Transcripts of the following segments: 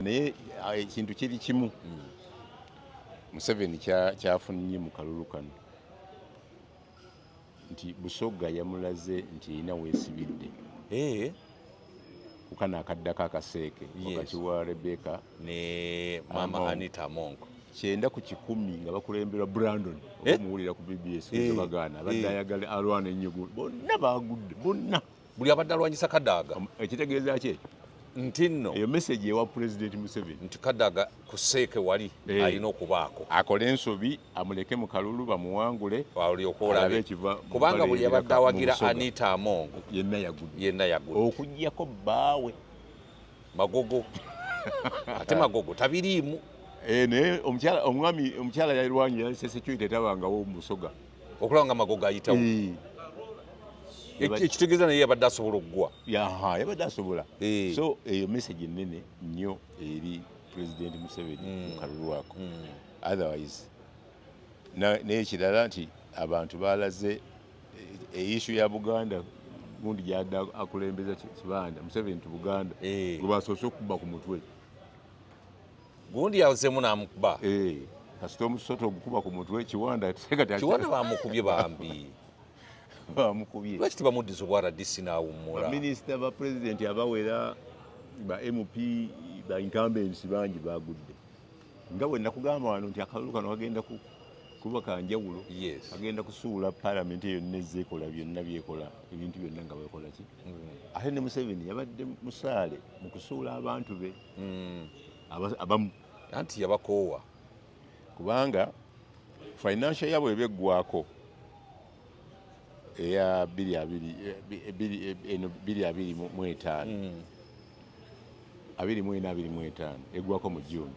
Naye ekintu kiri kimu, Museveni kyafunye mu kalulu kano nti Busoga yamulaze nti erina weesibidde kukano akaddako akaseeke wakati wa Rebecca ne mama Among. Anita Among. 90% nga bakulemberwa Brandon. Omuwulira ku BBS bagaana abadde ayagala alwana ennyo, bonna bagudde bonna. Buli abadde alwanyisa Kadaaga. Ekitegeeza ki ekyo? Nti nno Eyo message ewa President Museveni nti Kadaaga ku seeke wali alina okubaako. Akole ensobi, amuleke mu kalulu bamuwangule, olyoka alabe olabe ekiva mu kubanga mpale buli y'ebiraka abadde awagira mu Busoga. Anita Among Yenna yagudde. Yenna yagudde. Okugyako bbaawe. Magogo, ate Magogo tabiriimu. Naye omukyala, omwami, omukyala yalwanye yalese security etabangawo mu Busoga. Okulaba nga Magogo ayitawo. Ekitegeeza naye yabadde asobola okugwa. Yaha, yabadde asobola. So eyo message ennene nnyo eri President Museveni mu kalulu ako. Otherwise n'ekirala nti abantu balaze issue ya Buganda, gundi gyadde akulembeza Kibanda Museveni ti Buganda gwe basoose okukuba ku mutwe. Gundi yazeemu n'amukuba. Kasita omusoto ogukuba ku mutwe Kiwanda kati. Kiwanda bamukubye bambi. Bamukubye. Lwaki tebamuddiza obwa RDC n'awummula? Baminisita ba pulezidenti abawera, ba MP, ba incumbents bangi bagudde, nga bwe nakugamba wano nti akalulu kano kagenda kuba kanjawulo. Kagenda kusuula palamenti yonna ezze ekola byonna byekola, ebintu byonna nga bwekola ki. Ate ne Museveni yabadde musaale mu kusuula abantu be abamu. Anti yabakoowa. Kubanga financial yabwe eba eggwako eya bbiri abiri eno 2025, 24, 25, eggwako mu June.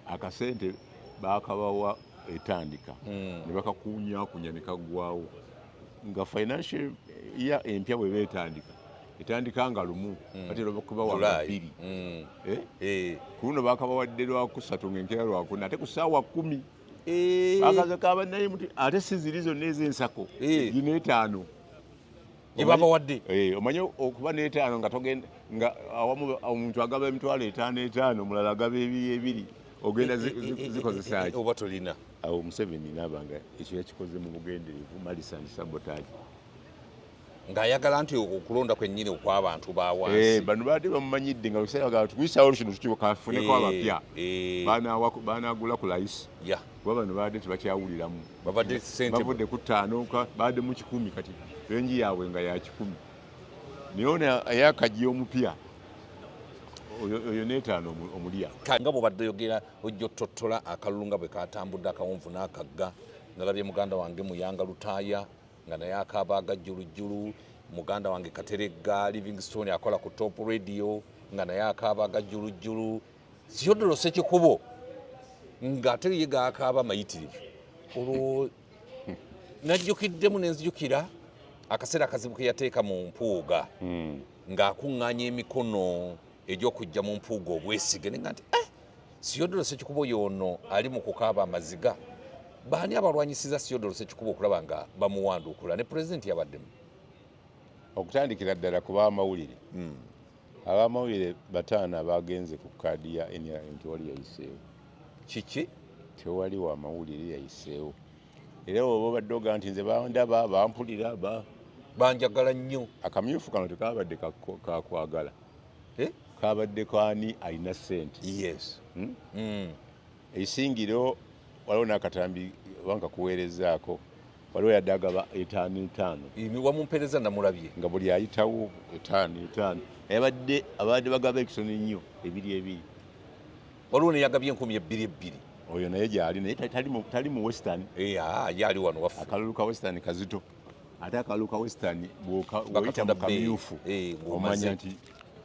Akasente bakabawa etandika ne bakakunyakunya ne kaggwawo, nga financial year empya bwe beetandika, etandika nga lumu, batera okubawa nga July. 2. Eh? Ku luno bakabawadde lwakusatu ng'enkeera lwakuna, ate ku ssaawa 10 bakaza kabanaye muti ate si ziri zonna ez'ensako gino etaano. Gye babawadde. Omanyi okuba n'etaano nga togenda, nga awamu omuntu agaba 50,000 etaano, omulala agaba ebiri ebiri, ogenda zikozesa ki? Oba tolina. Awo Museveni naaba nga ekyo yakikoze mu bugenderevu, malice and sabotage. Ng'ayagala nti okulonda kwennyini okw'abantu ba wansi. Bano baadde bamumanyidde nga biseera bagamba tukuyisawo kino tutyo kafuneko abapya banagula ku layisi, kuba bano baadde tebakyawuliramu. Babadde sente. Bavudde ku ttaano, baadde mu 100, kati range yaabwe nga ya 100, naye ono eyakajja omupya oyo n'etaano omulya. Nga bw'obadde oyogera, ojja otottola akalulu nga bwe katambudde akawonvu n'akagga. Nalabye muganda wange Muyanga Lutaaya nga naye akaaba agajjulujjulu, muganda wange Kateregga Livingstone akola ku Top Radio nga naye akaaba agajjulujjulu, Theodore Sekikubo ng'ate ye gaakaaba mayitirivu. Olwo najjukiddemu nenzijukira akaseera akazibu ke yateeka mu Mpuuga ng'akuŋŋaanya emikono egy'okujja mu Mpuuga obwesige, nenga nti Theodore Sekikubo y'ono ali mu kukaaba amaziga. Baani abalwanyisiza Theodore Sekikubo okulaba nga bamuwanduukula ne pulezidenti yabaddemu? Okutandikira ddala ku bamawulire, abamawulire bataano abagenze ku kaadi ya NRM, tewali yayiseewo. Kiki? Tewali wamawulire yayiseewo. Era oba obadde ogaa nti nze bandaba, bampulira ba Banjagala nnyo. Akamyufu kano tekabadde kakwagala. Eh? Kabadde kaani alina ssente. Eisingiro waliwo n'akatambi oba kuweerezaako, waliwo yadde agaba etaano etaano. Wamumpeereza, namulabye. Nga buli ayitawo etaano etaano. Abadde abadde bagaba ekitono ennyo ebiri ebiri. Waliwo neyagabye 2000 ebbiri. Oyo naye gyali, naye tali mu Western. Eh, ah, ye ali wano waffe. Akalulu ka Western kazito, ate akalulu ka Western bw'oyita Bakatunda mu kamyufu, bbeeyi. Eh, ng'omaze. Omanya nti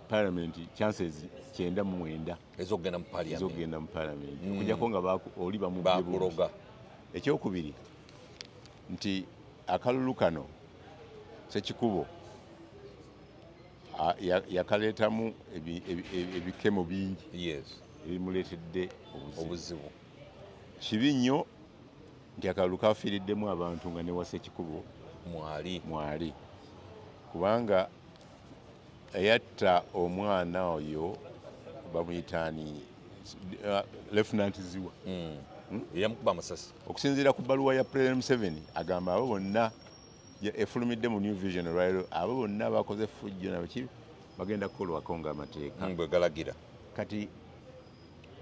parliament chances 99 ez'okugenda mu parliament. Ez'okugenda mu parliament, okujjako nga oli bamubbye bubi. Bakuloga. Ekyokubiri nti akalulu kano Sekikubo yakaleetamu ebikemo bingi ebimuleetedde obuzibu. Obuzibu. Kibi nnyo nti akalulu kafiiriddemu abantu nga ne wa Sekikubo mwali. Mwali, kubanga eyatta omwana oyo Bamuyitaani Lieutenant Ziwa. Eyamukuba amasasi. Okusinziira ku bbaluwa ya President Museveni, agamba abo bonna efulumidde mu New Vision olwaleero, abo bonna bakoze effujjo nabaki bagenda kukolwako ng'amateeka bwe galagira. Kati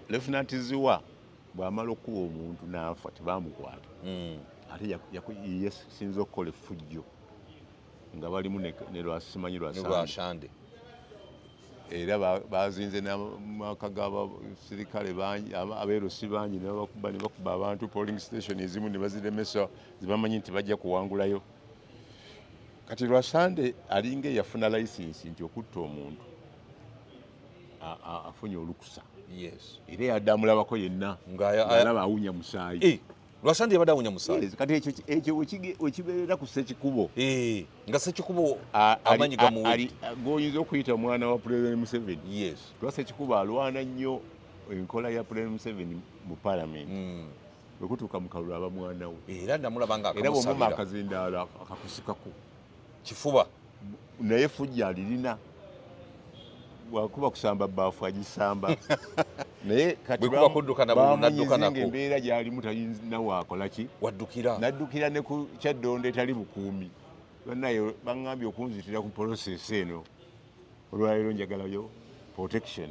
Lieutenant Ziwa bw'amala okukuba omuntu n'afa, tebamukwata. Ate yesinza okukola effujjo nga balimu ne lwasimanyi ne Lwashande. Era bazinze n'amaka g'abasirikale bangi, abeerusi bangi, ne babakuba, ne bakuba abantu. Polling station ezimu ne baziremesa zebamanyi nti bajja kuwangulayo. Kati Lwasande alinga eyafuna license nti okutta omuntu afunye olukusa. Era yadde amulabako yenna ng'alaba awunya musaayi. Lwasande yabadde awunya musaayi. Yes, kati ekyo wekibeerera ku Ssekikubo. Nga Ssekikubo amaanyi gamuwedde. Gw'oyinza okuyita omwana wa President Museveni. Lwa Ssekikubo alwana nnyo enkola ya President Museveni mu parliament. Bwe kutuuka mu kalulu aba mwana we. Era namulaba nga Era bw'omuma akamusabira. Akazindaalo akakusikako. Kifuba. Naye fujja alirina. Bwakuba kusamba bbaafu agisamba. Naye kati Bwe kuba kudduka na bululu n'adduka bamunyize nako. Ng'embeera gy'alimu tayina waakola ki? Waddukira. N'addukira ne ku Kyaddondo etali bukuumi. Bannaye baŋŋambye okunzitira ku process eno. Olwaleero njagalayo protection.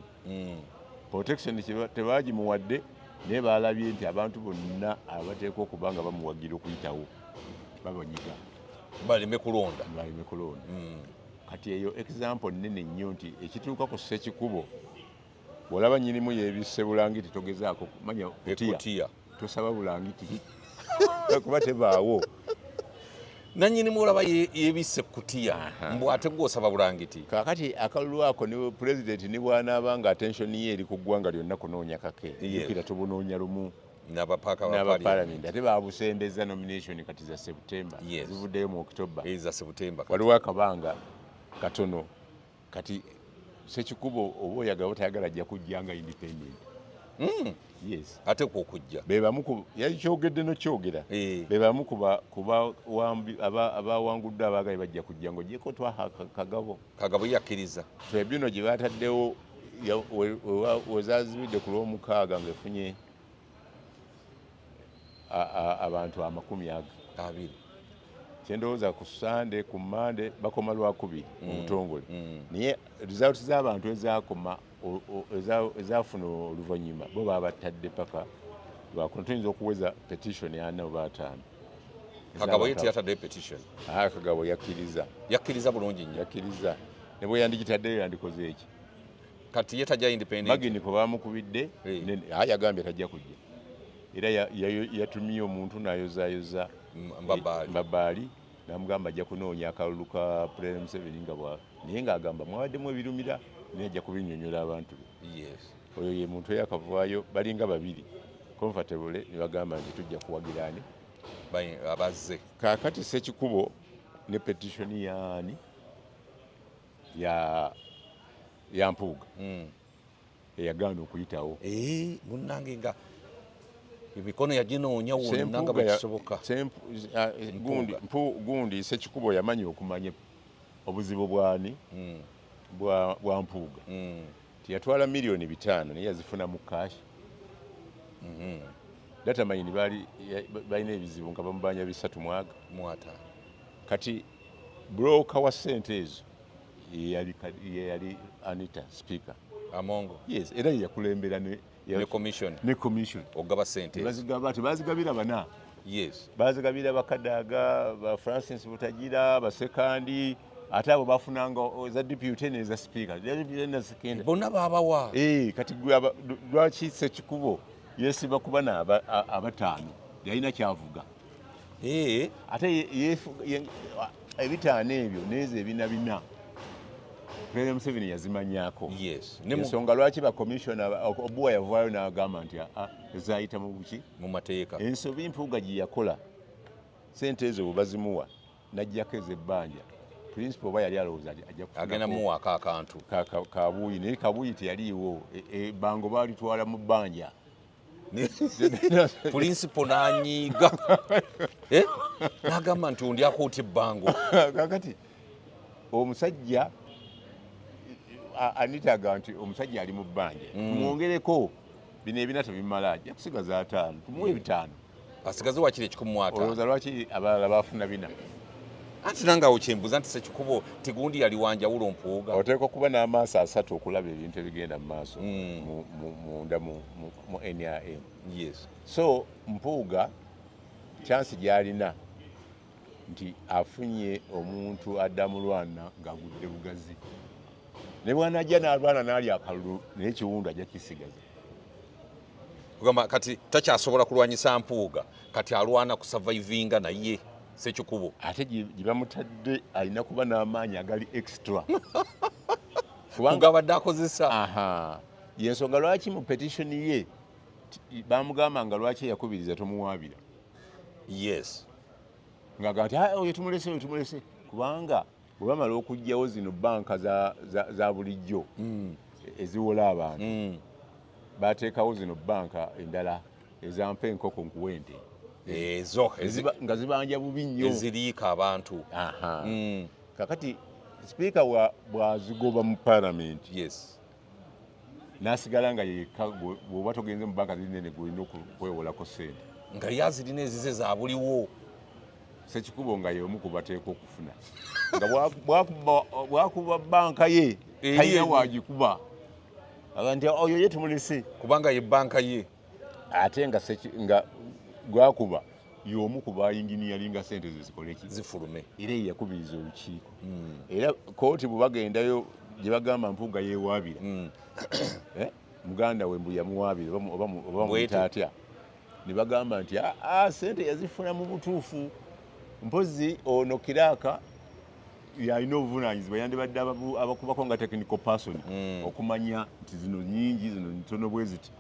Protection tebagimuwadde, naye baalabye nti abantu bonna abateekwa okuba nga bamuwagira okuyitawo babanyiga. Baleme kulonda. Baleme kulonda. Kati eyo example nnene nnyo nti ekituuka ku Ssekikubo, bw'olaba nnyinimu yeebisse bulangiti, togezaako kumanya kutiya. Ekutiya. Tosaba bulangiti kuba tebaawo. Nannyinimu olaba yeebisse kutiya, mbu ate gwe osaba bulangiti. Kaakati akalulu ako ne pulezidenti ne bw'anaaba nga attention ye eri ku ggwanga lyonna kunoonya kake, jjukira tubunoonya lumu n'abapaaka ba n'aba parliament. Parliament. Ate babusembeza nomination kati za September, zivuddeyo mu October. Za September kati. Waliwo akabanga katono. Kati Ssekikubo oba oyagala otayagala ajja kujja nga independent. Yes. Ate kwo okujja. Be bamu ku yakyogedde nokyogera. Be bamu ku abawanguddwa abaagaye bajja kujja ng'ogyeko Twaha Kagabo. Kagabo yakkiriza. Tribunal gye bataddewo wezaazibidde ku Lwomukaaga ng'efunye abantu amakumi aga abiri. Kyendowooza ku Sande, ku Mande bakoma Lwakubiri mu butongole. Naye results z'abantu ezakoma ezafuna oluvannyuma bo babatadde paka lwakuno. Tuyinza okuweza petition ana oba ataano. Kagabo ye teyataddeyo petition. Ah, Kagabo yakkiriza. Yakkiriza bulungi nnyo. Yakkiriza, ne bwe yandigitaddeyo yandikoze eki? Kati ye tajja independent. Magini kwe bamukubidde. Yagambye tajja kujja, era yatumye omuntu n'ayozaayoza Mbabaali. Mbabaali n'amugamba ajja kunoonya akalulu ka President Museveni nga bwa, naye ng'agamba mwabaddemu ebirumira, naye ajja kubinnyonnyola abantu be. Oyo ye muntu eyakavaayo, balinga babiri comfortable ne bagamba nti tujja kuwagira ani? Abazze. Kaakati Ssekikubo ne petition yaani ya Mpuuga eyagaana okuyitawo. Munnange nga emikono yaginoonya wonna nga bwe kisoboka. Gundi, gundi Ssekikubo yamanya okumanya obuzibu bwani bwa Mpuuga. Tiyatwala miliyoni 5 naye yazifuna mu cash. Datamine baali balina ebizibu nga bamubanja bisatu mwaga mu 5. Kati broker wa ssente ezo ye yali Anita Speaker Amongo. Yes, era ye yakulembera ne, Ne commission. Ne commission. Ogaba ssente ezo. Tebazigaba, tebazigabira bana. Bazigabira Bakadaaga, ba Francis Butagira, Basekandi, ate abo bafunanga eza deputy neza speaker. Deputy ne Sekenda. Bonna baabawa. Kati gwe lwaki Ssekikubo yeesiba ku bana abataano? Yalina kyavuga. Ate ebitaano ebyo n'ezo ebina bina President Museveni yazimanyaako. Ensonga lwaki bakomishona Obuwa yavaayo n'agamba nti ezayita mu buki? Mu mateeka. Ensobi Mpuuga gye yakola, sente ezo bwe bazimuwa n'aggyako ez'ebbanja, principal oba yali alowooza ajja kufunako Agenda muwaako akantu. Kabuuyi, naye Kabuuyi teyaliiwo. Ebbango baalitwala mu bbanja. Principal n'anyiiga. N'agamba nti ondyako otya ebbango? Kakati omusajja Anita agamba nti omusajja ali mu bbanja, tumwongereko bino ebina tebimala, ajja kusigaza 5, tumuwe 5, asigaze wakiri 150. Olowooza lwaki abalala bafuna 4? Anti nange awo kyembuuza nti Sekikubo tigundi yali wanjawulo Mpuuga. Oteekwa okuba n'amaaso 3 okulaba ebintu ebigenda mu maaso munda mu NRM. Yes. So Mpuuga chance gy'alina nti afunye omuntu addamulwana ng'agudde bugazi, ne bw'anajja n'alwana n'alya akalulu naye ekiwundu ajja kisigaza. Kugamba kati takyasobola kulwanyisa Mpuuga, kati alwana kusurvivinga naye Sekikubo. Ate gye bamutadde alina kuba n'amaanyi agali extra. Kubanga abadde akozesa. Aha. Yensonga lwaki mu petition ye bamugamba nga lwaki yakubiriza tomuwaabira. Yes. Ng'agamba nti oyo tumulese, oyo tumulese, kubanga bwe bamala okuggyawo zino banka za bulijjo eziwola abantu, bateekawo zino banka endala ezampa enkoko nkuwente. Ezo nga zibanja bubi nnyo, eziriika abantu. Kakati sipiika bw'azigoba mu paalamenti, yes, n'asigala nga yekka, bw'oba togenze mu banka zinene gw'olina okwewolako ssente nga yazirina ezize za buliwo. Sekikubo nga y'omu ku bateeka okufuna, nga bwakuba banka ye talina waagikuba, aga nti oyo ye tumulese kubanga ye banka ye, ate nga gwakuba y'omu ku bayinginiyalinga ssente ze zikole ki, zifulume. Era ye yakubiriza olukiiko. Era kooti bwe bagendayo gye bagamba Mpuuga yeewaabira, muganda we mbu yamuwaabira oba muyita atya, ne bagamba nti ssente yazifuna mu butuufu, mpozi ono kiraaka yalina obuvunaanyizibwa, yandibadde abakubako nga technical person okumanya nti zino nnyingi, zino ntono bwe ziti.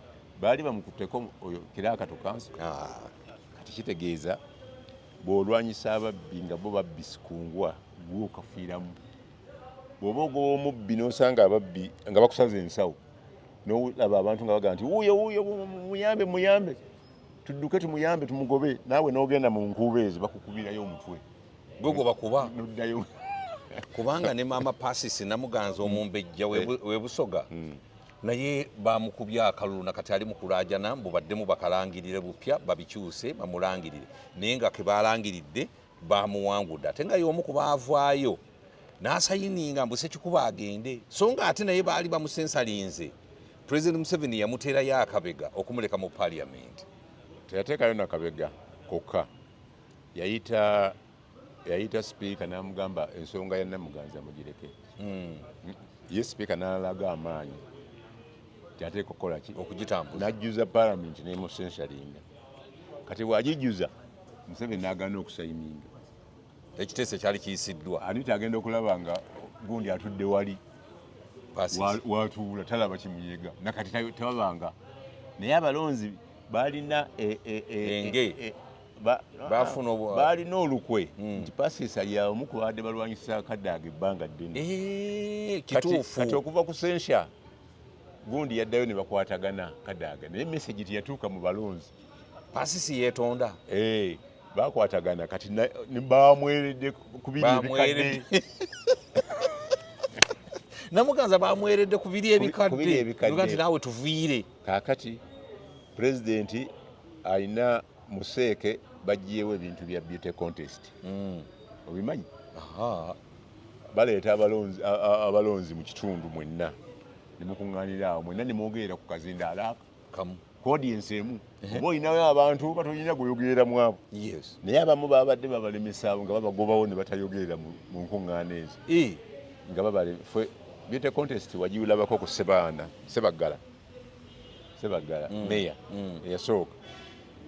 Baali bamukutteko oyo kiraaka tukanso. Kati kitegeeza bw'olwanyisa ababbi nga bo babbi sikungwa, gwe okafiiramu. Bw'oba ogoba omubbi n'osanga ababbi nga bakusaza ensawo, n'olaba abantu nga bagamba nti wuuyo wuuyo muyambe muyambe, tudduke tumuyambe tumugobe, naawe n'ogenda mu nkuubo ezo bakukubirayo omutwe. Gwe gwe bakuba. N'oddayo. Kubanga ne maama Pasisi Namuganza omumbejja w'e Busoga, naye bamukubya akalulu nakati ali mu kulaajana mbu baddemu bakalangirire bupya, babikyuse bamulangirire, naye nga ke balangiridde bamuwangudde, ate nga y'omu ku baavaayo n'asayininga mbu Sekikubo agende, so nga ate naye baali bamusensalinze. President Museveni yamuteerayo akabega okumuleka mu parliament. Teyateekayo nakabega kokka, yayita sipiika n'amugamba ensonga ya Namuganza mugireke. Ye sipiika n'alaga amaanyi kyateeka okukola ki, okugitambuza, n'ajjuza parliament n'emusensalinga. Kati bw'agijjuza Museveni n'agaana okusayininga ekiteeso kyali kiyisiddwa. Anita agenda okulaba nga gundi atudde wali watuula talaba kimunyega nakati tababanga, naye abalonzi balina enge balina olukwe nti Pasisi ali omu ku babadde balwanyisa Kadaga ebbanga ddene. Kituufu. Kati okuva ku sensha gundi yaddayo ne bakwatagana Kadaga, naye message teyatuuka mu balonzi. Pasisi yeetonda. Bakwatagana kati bamweredde ku biri ebikadde. Namuganza bamweredde ku biri ebikadde nti naawe tuviire. Kaakati pulezidenti alina museeke baggyewo ebintu bya beauty contest. Obimanyi? Baleeta abalonzi mu kitundu mwenna ne mukuŋŋaanira awo mwenna ne mwogerera ku kazindaalo ako kamu, ku audience emu, oba olinayo abantu batolina gweyogerera mu abo. Yes. Naye abamu babadde babalemesa nga babagobawo ne batayogerera mu nkuŋŋaana ezo. Nga babale ffe beauty contest wagiwulabako ku Sebaana, Sebaggala meya eyasooka,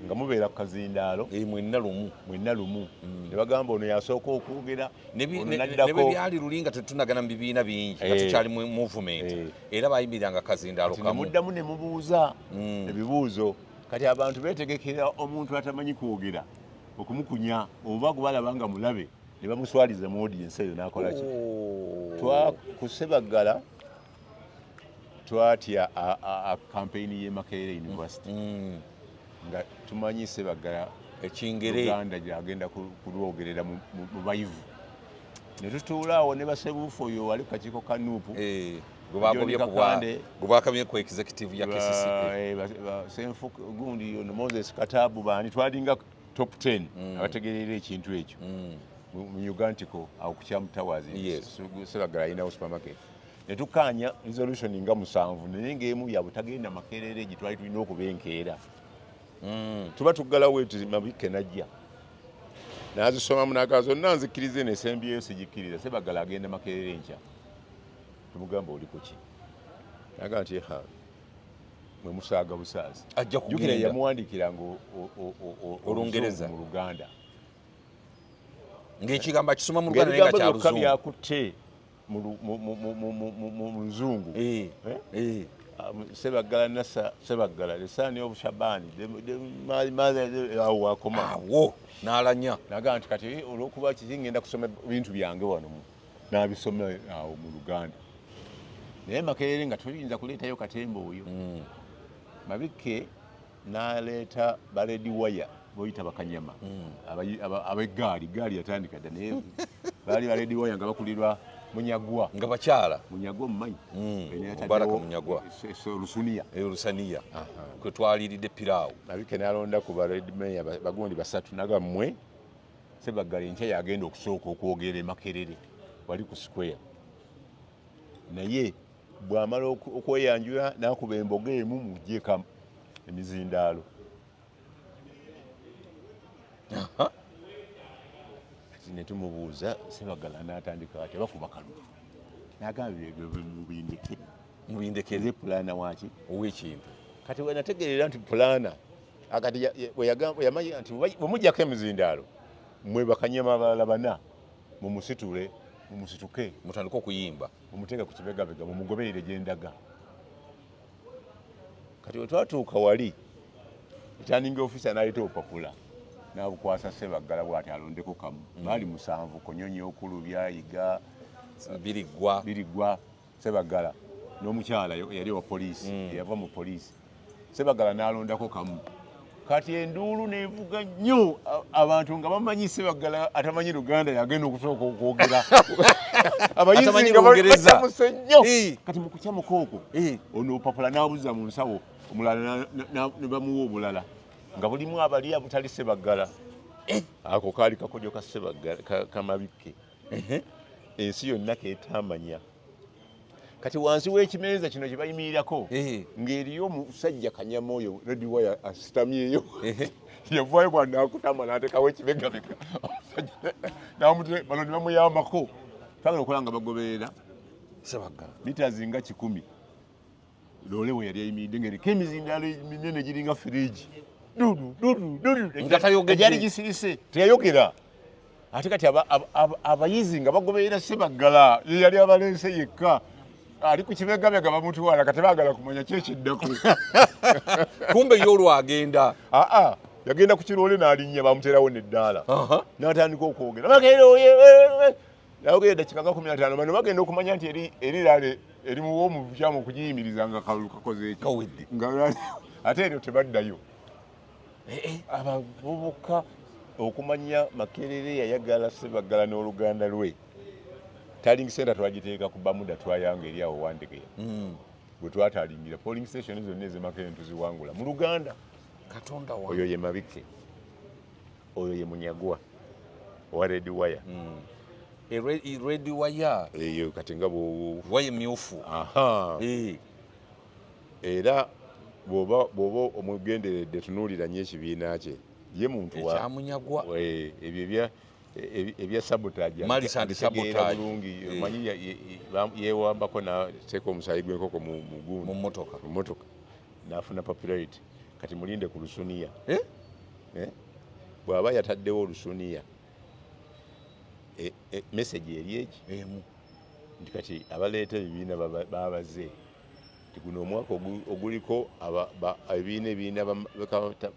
nga mubeera ku kazindaalo mwenna lumu ne bagamba ono yasooka okwogera, ne bwe byali luli nga tetunagana mu bibiina bingi nga tukyali mu movement, era bayimiranga kazindaalo kamu, muddamu ne mubuuza ebibuuzo. Kati abantu beetegekera omuntu atamanyi kwogera okumukunya, oba gubalaba nga mulabe ne bamuswaliza mu audience eyo n'akola ki. Ku Sebaggala twatya campaign y'e Makerere University, nga tumanyi Sebaggala ekingere Uganda gyagenda kulwogerera mu bayivu, ne tutuula awo ne basebuufu oyo wali ku kakiiko ka Nuupu, Gwe ku executive ya KCCA. Senfu gundi ono Moses Katabu, bani twalinga top 10 abategerera ekintu ekyo mu Ugantiko awo ku Kyamu Towers. Sebagala alinawo supermarket. Ne tukkaanya resolution nga 7, naye ng'emu ya butagenda Makerere gye twali tulina okuba enkeera. Tuba tuggalawo eti Mabikke najja n'azisomamu n'agamba zonna nzikkirize, nesembyeyo sigikkiriza. Sebagala agenda Makerere enkya. Tumugamba oli ku ki? N'agamba nti ha, mwe musaaga busaazi. Ajja Jjukira kugenda. Yamuwandiikiranga Olungereza. Oluzungu mu Luganda. Ng'ekigambo akisoma mu Luganda naye nga Ng'ebigambo kya byokka Luzungu. Byakutte mu Luzungu. Eh? Sebaggala nasa Sebaggala the son of Shabani awo wakoma. Awo n'alanya. Nagamba nti kati olwokuba kiki ngenda kusoma bintu byange wano n'abisoma awo mu Luganda, naye Makerere nga toyinza kuleetayo katemba oyo. Mabikke n'aleeta ba red wire boyita bakanyama ab'eggaali. Gaali yatandika dda, naye baali ba red wire nga bakulirwa Munyagwa. Nga bakyala. Munyagwa omumanyi? Mubaraka Munyagwa. Olusuniya. Olusaniya kwe twaliridde piraawo. Mabikke n'alonda ku ba red mayor bagundi basatu, naga mmwe Sebaggala enkya yagenda okusooka okwogera e Makerere wali ku square, naye bw'amala okweyanjula n'akuba emboga emu muggyeka emizindaalo. Kati ne tumubuuza, Sebaggala n'atandika atya bakuba kalulu? N'agamba ebyo mubindeke. Mubindekere. Nze planner waki? Ow'ekintu. Kati we nategeerera nti planner akati bwe yamanya nti bwe muggyako emizindaalo, mmwe bakanyama abalala bana mumusitule, mumusituke. Mutandike okuyimba. Mumuteeke ku kibegabega, mumugoberere gye ndaga. Kati we twatuuka wali, returning officer n'aleeta obupapula n'abukwasa Sebaggala bw'ati alondeko kamu. Baali 7, Konyonyi, Okulu, Byayiga, Biriggwa. Biriggwa, Sebaggala n'omukyala yali wa poliisi, eyava mu poliisi. Sebaggala n'alondako kamu. Kati enduulu n'evuga nnyo, abantu nga bamanyi Sebaggala atamanyi Luganda yagenda okusooka okwogera. Abayizi Atamanyi nga Lungereza. batamuse nnyo. Kati mu kukyamuka okwo, ono opapula n'abuza mu nsawo, omulala ne bamuwa obulala nga bulimu abali abutali Sebaggala. Ako kaali kakodyo ka Sebaggala ka Mabikke. Ensi yonna keetaamanya. Kati wansi w'ekimeeza kino kye bayimirirako, ng'eriyo omusajja kanyama oyo red wire asitamyeyo. Yavaayo bwanaakutama n'ateekawo ekibegabega. Omusajja bano ne bamuyambako, twagala okola nga bagoberera Sebaggala. Mita nga 100 loole we yali ayimiridde ng'eriko emizindaalo eminene giringa firiji. Dudu dudu dudu. Nga tayogedde. Egyali gisirise, teyayogera. Ate kati abayizi nga bagoberera Sebaggala, ye yali abaleese yekka, ali ku kibegabega, bamutwala. Kati baagala kumanya ki ekiddako. Kumbe ye olwagenda. Aa, yagenda ku kiroole n'alinnya, bamuteerawo neddaala. N'atandika okwogera, "Makerere oye!" Nayogera eddakiika nga 15, bano bagenda okumanya nti eri rally erimuwa omubukyamu okugiyimiriza nga kalulu kakoze eki? Kawedde. Nga ate eryo tebaddayo. Abavubuka okumanya Makerere yayagala Sebaggala n'oluganda lwe. Tallying center twagiteeka ku Bamuda twayanga eri awo Wandegeya. Bwe twatalingira polling station zonna ez'e Makerere tuziwangula mu Luganda. Katonda wa. Oyo ye Mabikke, oyo ye Munyagwa owa red wire. Red wire. Eyo kati nga bwo Waya emyufu. Aha. Era bw'oba omugenderedde, tunuulira nnyo ekibiina kye. Ye muntu wa Ekyamunyagwa. Ebyo ebya sabotage Malice and abitegeera sabotage. bulungi. Omanyi yeewambako n'ateeka omusaayi gw'enkoko mu gundi, Mu mmotoka. Mu mmotoka n'afuna popularity. Kati mulinde ku lusuniya. Eh? Eh? Bw'aba yataddewo olusuniya, message eri eki? Emu. Nti kati abaleeta ebibiina babaze nti guno omwaka oguliko ebibiina ebirina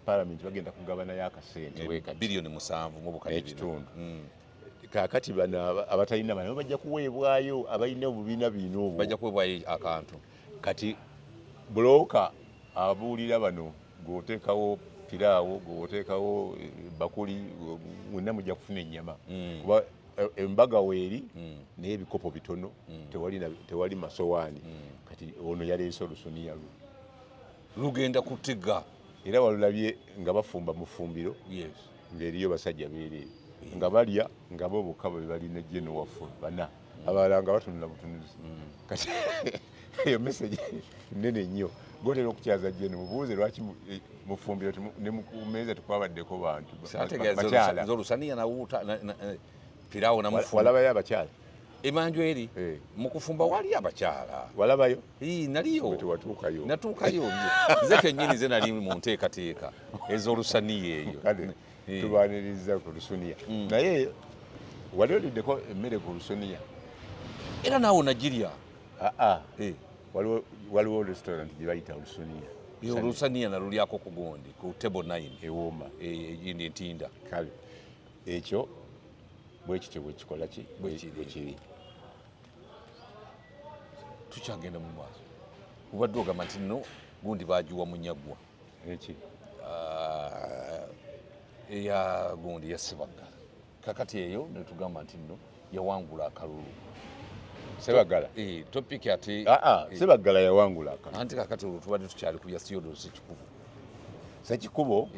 palamenti bagenda kugabanayo akasente bwe kati. Biliyoni 7 mu bukadde bina. N'ekitundu. Kaakati bano abatalina bano bajja kuweebwayo, abalina obubiina bino obwo Bajja kuweebwayo akantu. Kati bulooka abuulira bano, gweoteekawo piraawo, gweoteekawo bakuli, mwenna mujja kufuna ennyama. Kuba Embaga weeri, naye ebikopo bitono, tewali masowaani. Kati ono yaleese olusuniya lwe. Lugenda kutega. Era walulabye nga bafumba mu ffumbiro, ng'eriyo basajja beereere nga balya, nga bo bokka be balina geno waffe bana, abalala nga batunula butunuzi. Kati eyo message nene nnyo. Gotera okukyaza geno, mubuuze lwaki mu ffumbiro ne ku mmeeza tekwabaddeko bantu bakyala. Olusaniya nawuuta pirawo namufumba. Walabayo abakyala? Emanju eri mu kufumba wali abakyala. Walabayo? Naliyo. Tewatuukayo. Natuukayo nze kennyini, nze nali mu nteekateeka ez'olusaniya eyo. Kale tubaniriza ku lusuniya, naye wali oliddeko emmere ku lusuniya? Era naawe nagirya. Aa, waliwo restaurant gye bayita Olusuniya. Olusaniya nalulyako ku gundi, ku Table 9. Ewooma. Indi Ntinda. Kale ekyo bwe kityo bwekikola ki. Bwe kiri. Bwe kiri. Tukyagenda mu maaso, obadde ogamba nti nno gundi bagiwa Munyagwa. Eki? Ah, eya gundi ya Sebaggala. Kakati eyo netugamba nti nno yawangula akalulu. Sebaggala? Topic ate. Aa, Sebaggala yawangula akalulu. Anti kakati olwo tubadde tukyali ku bya Theodore Sekikubo. Sekikubo,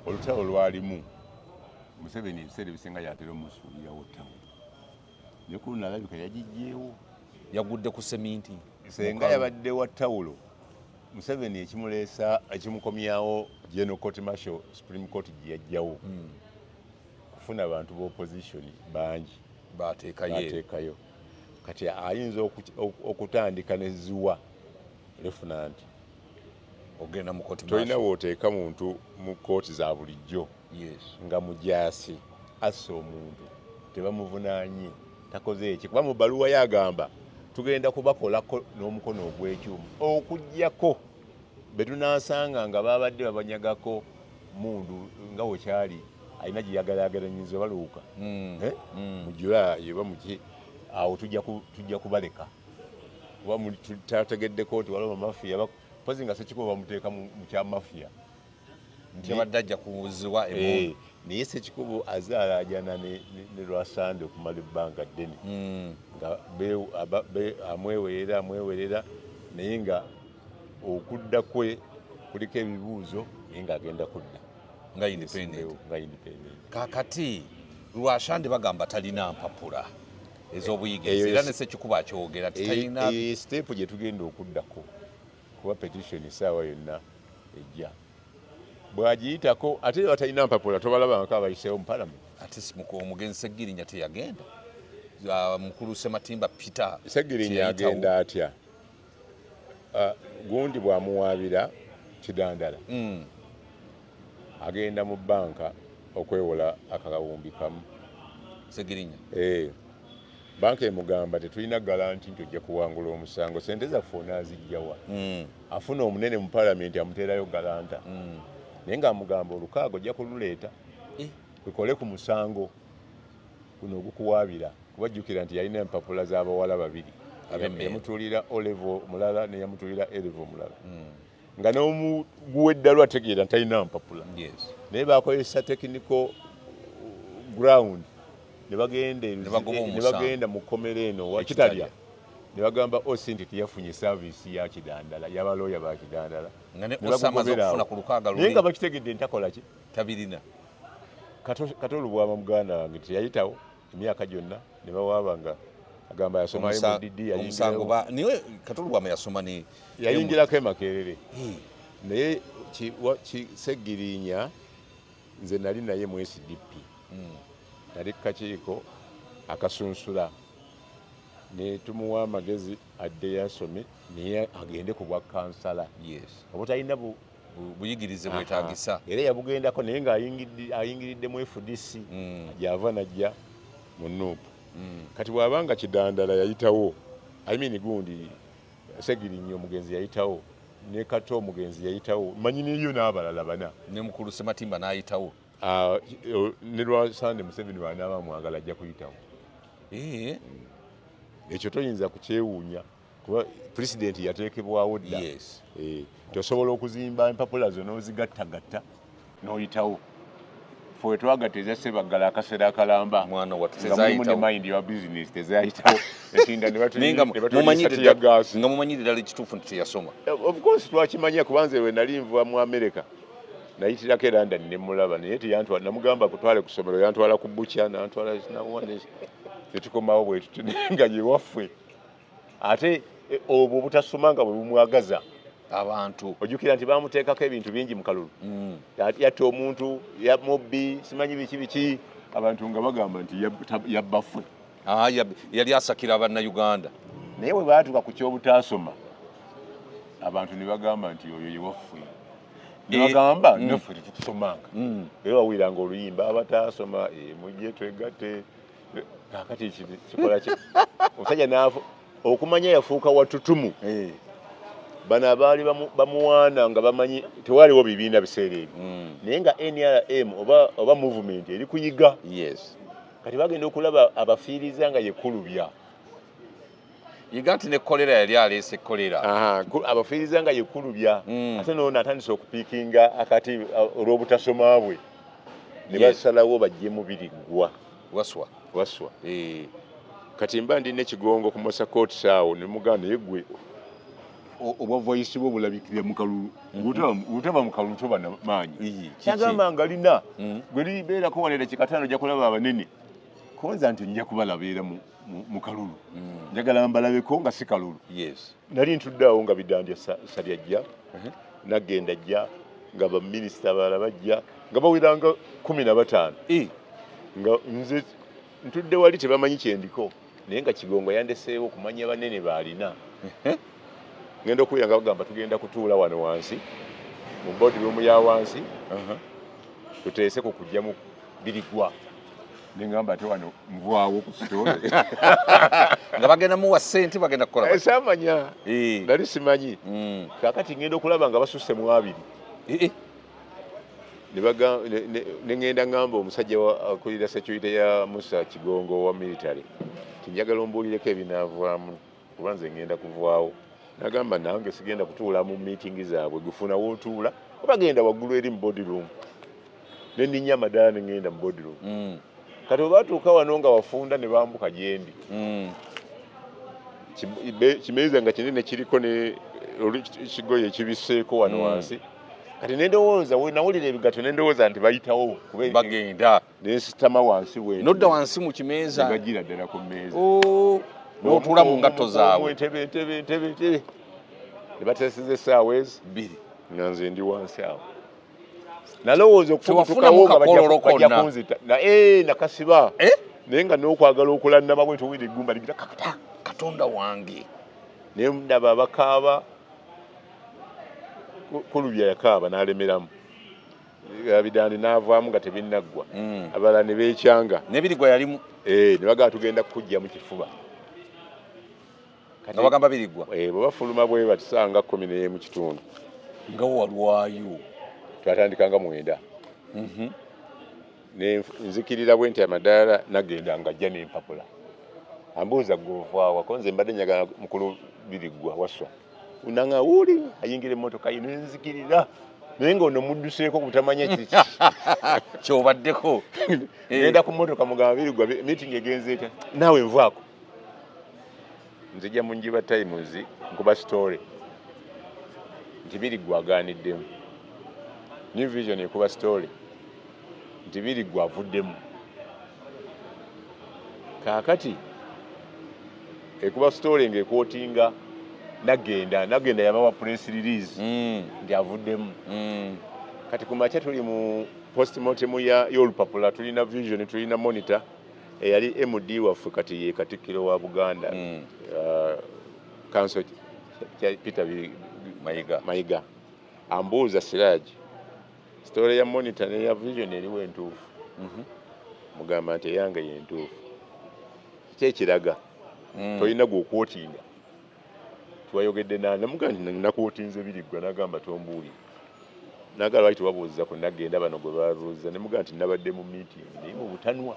olutalo lwalimu Museveni ebiseera ebisinga yatera omusuulirawo ttawo, naye ku luno alabika yagijjeewo. Yagudde ku seminti. Senga yabadde wa tawulo, Museveni ekimuleesa, ekimukomyawo General Court Martial, Supreme Court gye yajjawo, kufuna abantu b'opposition bangi. Bateekayo. Bateekayo. Kati ayinza okutandika ne ziwa lieutenant. Ogenda mu court. Tolina wooteeka muntu mu kooti za bulijjo nga mujaasi asse omuntu, tebamuvunaanye, takoze eki, kuba mu bbaluwa yagamba tugenda kubakolako n'omukono ogw'ekyuma, okugjako be tunaasanga nga babadde babanyagako mundu, nga wekyali alina gye yagalagalanyiza baluuka. Eh? Mu Julayi oba muki awo tujja kubaleka, kuba tategeddeko nti waliwo bamafiya, pozi nga Sekikubo bamuteeka mu kya mafiya. Nti abadde ajja kuziwa Eh, emmundu. Naye Sekikubo azaalaajana ne Lwasande okumala ebbanga ddene, nga amwewerera, amwewerera, naye nga okudda kwe kuliko ebibuuzo, naye ng'agenda kudda nga independent. Nga independent. Kakati Lwashande bagamba talina mpapula ez'obuyigirize, Eyo era ne Sekikubo akyogera nti talina. Eyo step gye tugenda okuddako, kuba petition essaawa yonna ejja, bw'agiyitako. Ate batalina mpapula tobalabangako abayiseewo mu parliament? Ate omugenzi Segirinya teyagenda? Mukulu Sematimba Peter Segirinya teyayitawo? Agenda atya? Ah, gundi bw'amuwaabira Kidandala, agenda mu banka okwewola akawumbi kamu. Segirinya? Eh, banka emugamba tetulina guarantee nti ojja kuwangula omusango, sente zaffe onaazijjawa? Afuna omunene mu palamenti amuteerayo guarantor, naye ng'amugamba olukaaga ojja kululeeta, tukole ku musango guno ogukuwaabira, kuba jjukira nti yalina empapula z'abawala babiri. Ab'emmere. Yamutuulira O level mulala ne yamutuulira A level mulala, nga n'omuguwa eddalu ategeera nti talina mpapula, naye bakozesa technical ground ne bagenda Ne bagoba ne omusango. bagenda mu kkomera eno wa Ekitalya. Kitalya, ne bagamba osi nti teyafunye service ya Kidandala, yabalooya ba Kidandala. Nga ne Ne Osi amaze bagugobera okufuna awo. ku lukaaga Naye luli. nga bakitegedde ntakola ki. Tabirina. Kato Lubwama muganda wange teyayitawo emyaka gyonna, ne bawaaba nga agamba yasomayo mu DD. Omusango niwe Kato Lubwama yasoma ne Yayingirako e Makerere. Naye Segirinya nze nali naye mu SDP, nali ku kakiiko akasunsula, ne tumuwa amagezi addeyo asome, naye agende ku bwa kansala oba talina buyigirize bwetagisa. Era yabugendako, naye ng'ayingiridde mu FDC, gyava najja mu NUP. Kati bw'abanga Kidandala yayitawo, I mean gundi Segirinya omugenzi yayitawo, ne Kato omugenzi yayitawo, manyi niyo n'abalala bana. Ne mukulu Sematimba n'ayitawo. Ah, ne Lwasande Museveni bw'anaaba mwagala ajja kuyitawo. Ekyo toyinza kukyewuunya, kuba pulezidenti yateekebwawo dda. Eh, tosobola okuzimba empapula zo n'ozigattagatta n'oyitawo. Ffe twagatta eza Sebaggala akaseera akalamba. Mwana wattu, nga mulimu ne tezayitawo. Mind ya business tezayitawo, etinda ne Naye nga batuliisa tear gas. Nga mumanyire ddala ekituufu nti teyasoma. Of course twakimanya, kubanze we nali nva mu America nayitirako e London ne mulaba, naye teyantwala. Namugamba kutwale ku ssomero, yantwala ku bukya, nantwala nawa netukomawo bwe tuti, naye nga ye waffe. Ate obwo obutasoma nga bwe bumwagaza abantu. Ojjukira nti bamuteekako ebintu bingi mu kalulu. Yatta omuntu, ya mubbi, simanyi biki biki, abantu nga bagamba nti yabba ffe. Ah, yali asakira Bannayuganda. Naye bwe baatuuka ku kyobutaasoma, abantu ne bagamba nti oyo ye waffe, ne bagamba naffe tetukusomanga. Era wawuliranga oluyimba, abataasoma mujje twegatte. Kaakati kikola ki? Omusajja naafu okumanya yafuuka watutumu. Bano abaali bamuwaana nga bamanyi tewaaliwo bibiina biseera ebyo, naye nga NRM oba movement eri kuyiga. Kati bagenda okulaba abafiiriza nga yekulubya. Yiga nti ne kolera yali aleese kolera. Aha, abafiiriza nga yekulubya. Ate noono atandise okupiikinga akati olw'obutasoma bwe, ne basalawo bajjemu Biriggwa. Waswa. Waswa. Kati mba ndi nekigongo ku Mosa Courts awo, ne mugamba, naye gwe obwa voice bwo bulabikira mu kalulu. Bw'otaba mu kalulu toba na maanyi. Iyi, kiki? Yagamba nga lina gwe libeerako wano eddakiika 5, ojja kulaba abanene konza nti nja kubalabeera mu kalulu. Njagala mbalabeko nga si kalulu. Nali ntudde awo nga Bidandya Salyajja, nagenda ajja, nga baminisita abalala bajja nga baweranga 15, nga nze ntudde wali tebamanyi kyendiko, naye nga Kigongo yandeseewo okumanya banene baalina. Ngenda okuwulira nga bagamba tugenda kutuula wano wansi mu boardroom ya wansi, tuteese ku kujja mu Birigwa. Nengamba ate wano nvaawo ku story. Nga bagenda muwa ssente, bagenda kukola bati. Saamanya. Nali simanyi. Kaakati ngenda okulaba nga basusse mu 20. Ne ŋŋenda ŋŋamba omusajja akulira security ya Musa Kigongo wa military nti njagala ombuulireko ebinaavaamu, kuba nze ŋŋenda kuvaawo. Nagamba nange sigenda kutuula mu meeting zaabwe, gufuna wootuula oba genda waggulu eri mu boardroom. Ne nninnya amadaala ne ŋŋenda mu boardroom. Kati bwe batuuka wano nga wafunda ne bambuka gyendi. Kimeeza nga kinene kiriko ne kigoye ekibiseeko wano wansi. Kati ne ndowooza, we nawulira ebigatto ne ndowooza nti bayitawo kuba bagenda. Ne nsitama wansi bwe nti. Nodda wansi mu kimeeza. Ne bagira ddala ku mmeeza. Oh, n'otuula mu ngatto zaabwe. Entebe, entebe, entebe, entebe. Ne bateeseza essaawa ezi 2. Nga nze ndi wansi awo. Nalowooza Tewafunamu okufubutukawo nga kakololo bajja konna. kunzita. Na, nakasiba. Naye nga n'okwagala okulannama bwe nti owulira eggumba ligira kakata. Katonda wange. Naye ndaba abakaaba, Kulubya yakaaba n'alemeramu. Abidandi n'avaamu nga tebinnaggwa. Abalala ne beekyanga. Ne Birigwa yalimu. Ne bagamba tugenda kukujja mu kifuba. Kati nga bagamba Birigwa. Bwe bafuluma bwe bati ssaawa nga 11 kitundu. Nga walwayo. Twatandika nga 9. Ne nzikirira bwe nti amadaala, nagenda nga ajja n'empapula. Ambuuza gw'ovaawa, ko nze mbadde njagala mukulu Birigwa Waswa. Nanga wuli ayingira emmotoka ye ne nzikirira. Naye ng'ono mudduseeko butamanya kiki. Ky'obaddeko. Ngenda ku mmotoka mugamba Birigwa meeting egenze etya? Naawe nvaako. Nzija mu Njiba Times nkuba story nti Birigwa agaaniddemu. New Vision ekuba story nti Birigwa avuddemu. Kaakati ekuba story ng'ekwotinga nagenda yabawa press release nti avuddemu. Kati ku makya tuli mu postmortem y'olupapula, tulina Vision, tulina Monitor, eyali MD waffe kati ye Katikkiro wa Buganda. Counsel Peter Mayiga. Mayiga ambuuza, Siraj, story ya Monitor neya Vision eriwo entuufu? Mugamba nti eyange yentuufu. Ki ekiraga? Tolina gw'okwotinga, twayogedde namugamba nti nakwotinze Biriggwa. Nagamba tombuulire. Nagala lwaki tewabuuza ku nagenda bano gwe babuuza? Ne mugamba nti nabadde mu meeting naye mu butanwa,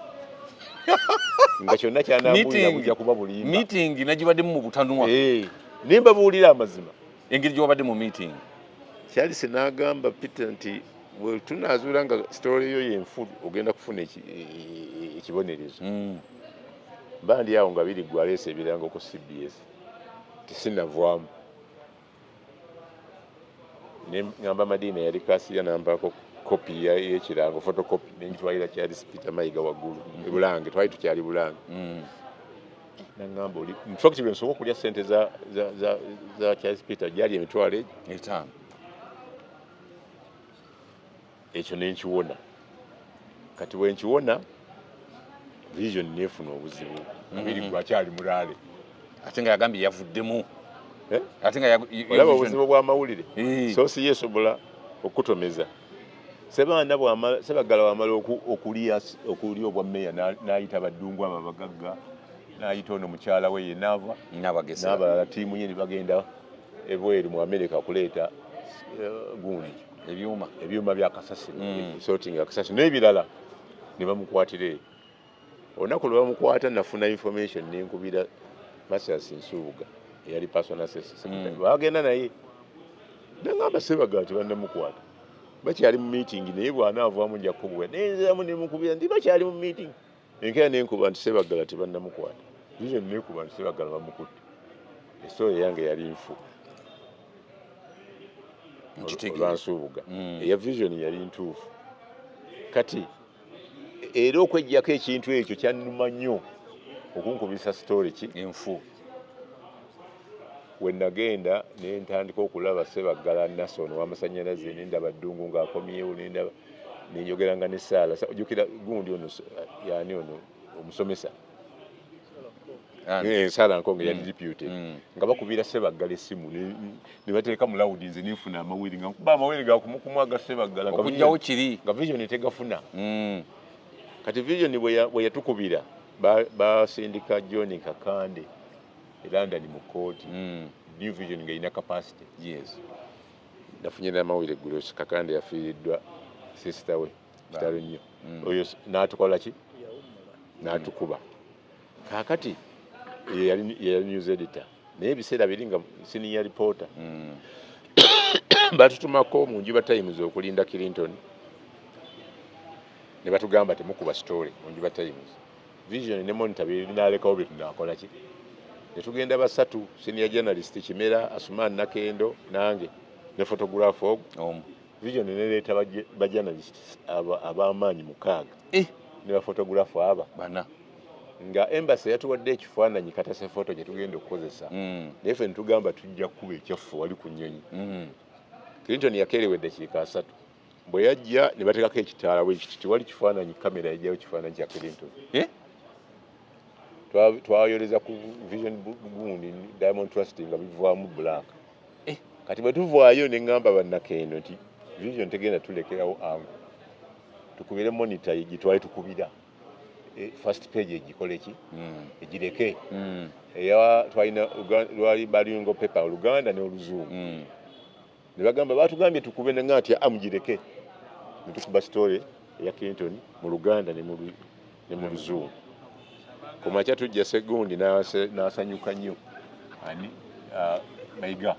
nga kyonna kyanambuulira bujja kuba bulimba. Meeting nagibaddemu mu butanwa. Naye mbabuulira amazima. Engeri gy'wabadde mu meeting. Charles n'agamba Peter nti Bwe tunaazuula nga story yo yenfu, ogenda kufuna ekibonerezo. Mba ndi awo nga biri gwaleese ebirango ku CBS, tisinavwamu, ne ngamba Madina yali kasiya, nampaako kopi y'ekirango, photocopy, nengitwalira Charles Peter Mayiga waggulu e Bulange, twali tukyali Bulange. Nangamba oli, in fact bwe nsooka okulya sente za Charles Peter gyali emitwalo egyo 5. Ekyo nenkiwona. Kati bwenkiwona, Vision nefuna obuzibu abiri gwakyali mulaale. Ate nga yagambye yavuddemu. Eh? Ate nga olaba obuzibu bw'amawulire. Eh. Source yesobola okutomeza sebaana bwamala, Sebagala wamala okulya obwa meya, n'ayita baddungu abo abagagga, n'ayita ono mukyala we yenaava Nabagesera. N'abalala ttiimu ye ne bagenda ebweru mu America kuleeta gundi Ebyuma. Ebyuma bya kasasiro, sorting kasasiro n'ebirala, ne bamukwatira eyo. Olunaku lwe bamukwata, nafuna information, nenkubira Mathias Nsubuga eyali personal secretary. Bagenda naye, nangamba Sebagala tebannamukwata, bakyali mu meeting, naye bw'anaavaamu nja kukubuwa. Nenziramu nemukubira nti bakyali mu meeting. Enkeera nenkuba nti Sebagala tebannamukwata. Vision nekuba nti Sebagala bamukutte. Esooya yange yali nfu. Nkitegeera. Olwansuubuga. Eya Vision yali ntuufu. Kati era okwejjako ekintu ekyo kyannuma nnyo okunkubisa story ki Enfu. We nagenda ne ntandika okulaba Sebaggala Nason ow'amasanyalaze, nendaba Ddungu ng'akomyewo, nendaba nenjogeranga ne Saala. Ojjukira gundi ono, yani ono omusomesa? Ani? Saala Nkonge yali deputy. Nga bakubira Sebaggala essimu ne bateeka mu loud, nze nenfuna amawulire nga nkuba amawulire gakumukumu aga Sebaggala nga Okugjawo kiri. Nga Vision tegafuna. Kati Vision bwe yatukubira, basindika John Kakande e London mu kooti. New Vision ng'erina capacity. Nafunye n'amawulire eggulo, Kakande yafiiriddwa sister we, kitalo nnyo. Oyo n'atukola ki, n'atukuba. Kaakati ye yali news editor, naye ebiseera biri nga senior reporter. Batutumako mu Njuba Times okulinda Clinton, ne batugamba temukuba story mu Njuba Times. Vision ne Monitor binalekawo bye tunakola ki? Ne tugenda basatu, senior journalist Kimera, Asuman Nakendo, nange ne photographer ogwo. Omu. Vision neleeta ba journalist ab'amaanyi 6 ne ba photographer aba Bana. Nga embassy yatuwadde ekifaananyi katase photo gye tugenda okukozesa, naye ffe netugamba tujja kukuba ekyaffe wali ku nnyonyi. Clinton yakeerewa eddakiika 30. Bwe yajja ne bateekako ekitaala bwe kiti, tewali kifaananyi, kamera yajjayo kifaananyi kya Clinton. Eh? Twayoleza ku Vision gundi Diamond Trust nga bivaamu black. Eh. Kati bwe tuvaayo ne ŋŋamba bannakendo nti Vision tegenda tulekerawo angu, tukubire Monitor gitwale tukubira first page egikole ki, egireke. Eya twalina lwali bilingual paper, Oluganda n'Oluzungu. Ne bagamba batugambye tukube, ne ŋŋamba nti amugireke, ne tukuba story eya Clinton mu Luganda ne mu Luzungu. Ku makya tujja, segundi n'asanyuka nnyo ani, Mayiga,